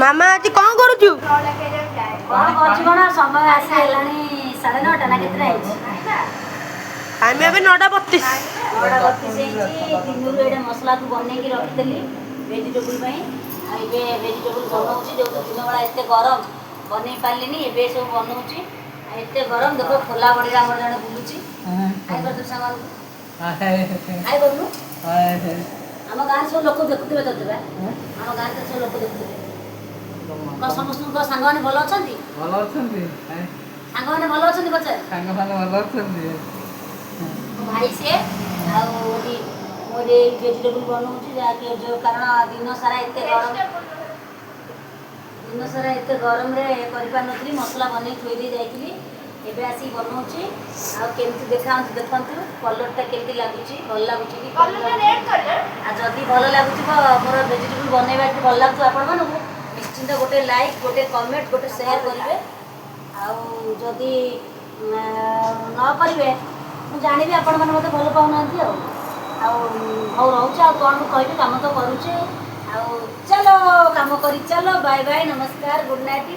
ମାମା, ଆଜି କଣ କରୁଛୁ? କଣ କରୁଛୁ କଣ? ସମୟ ଆସି ହେଲାଣି 9:30 ନା କେତେଟା ହେଇଛି? ଆମେ ଏବେ 9:32। 9:32 ହେଇଛି। ଦିନରୁ ଏଇଟା ମସଲାକୁ ବନେଇକି ରଖିଦେଲି ଭେଜିଟେବୁଲ୍ ପାଇଁ। ଆଉ ଏବେ ଭେଜିଟେବୁଲ୍ ବନଉଛି। ଯେହେତୁ ଦିନବେଳା ଏତେ ଗରମ, ବନେଇ ପାରିଲିନି, ଏବେ ସବୁ ବନଉଛି। ଆଉ ଏତେ ଗରମ ଦେଖ, ଖୋଲା ବଡ଼ିରେ ଆମର ଜଣେ ବୁଲୁଛି। ହାଇ କରିଦେବୁ ସାଙ୍ଗମାନଙ୍କୁ, ହାଇ କରୁନୁ। ଆମ ଗାଁରେ ସବୁ ଲୋକ ଦେଖୁଥିବେ ତୋତେ ବା। ଆମ ଗାଁରେ ତ ସବୁ ଲୋକ ଦେଖୁଥିବେ। କଣ ସମସ୍ତଙ୍କ ସାଙ୍ଗମାନେ ଭଲ ଅଛନ୍ତି? ଭଲ ଅଛନ୍ତି। ସାଙ୍ଗମାନେ ଭଲ ଅଛନ୍ତି ପଚାର। ସାଙ୍ଗମାନେ ଭଲ ଅଛନ୍ତି। ମୋ ଭାଇ ସିଏ। ଆଉ ଏଠି ମୁଁ ଏଠି ଭେଜିଟେବୁଲ୍ ବନଉଛି, ଯାହାକି ଯେଉଁ କାରଣ ଦିନ ସାରା ଏତେ ଗରମ, ଦିନ ସାରା ଏତେ ଗରମରେ କରିପାରିନଥିଲି। ମସଲା ବନେଇ ଥୋଇ ଦେଇ ଯାଇଥିଲି, ଏବେ ଆସିକି ବନଉଛି। ଆଉ କେମିତି ଦେଖାଯାଉଛି ଦେଖନ୍ତୁ, କଲର୍ଟା କେମିତି ଲାଗୁଛି, ଭଲ ଲାଗୁଛି କି କେମିତି ଲାଗୁଛି? ଆଉ ଯଦି ଭଲ ଲାଗୁଥିବ, ମୋର ଭେଜିଟେବୁଲ୍ ବନେଇବା ଯଦି ଭଲ ଲାଗୁଥିବ ଆପଣମାନଙ୍କୁ, ନିଶ୍ଚିନ୍ତ ଗୋଟେ ଲାଇକ୍, ଗୋଟେ କମେଣ୍ଟ, ଗୋଟେ ସେୟାର କରିବେ। ଆଉ ଯଦି ନ କରିବେ, ମୁଁ ଜାଣିବି ଆପଣମାନେ ମୋତେ ଭଲ ପାଉନାହାନ୍ତି। ଆଉ ଆଉ ହଉ, ରହୁଛି। ଆଉ କ'ଣ ମୁଁ କହିବି? କାମ ତ କରୁଛି। ଆଉ ଚାଲ, କାମ କରି ଚାଲ। ବାଏ ବାଏ, ନମସ୍କାର, ଗୁଡ୍ ନାଇଟ୍।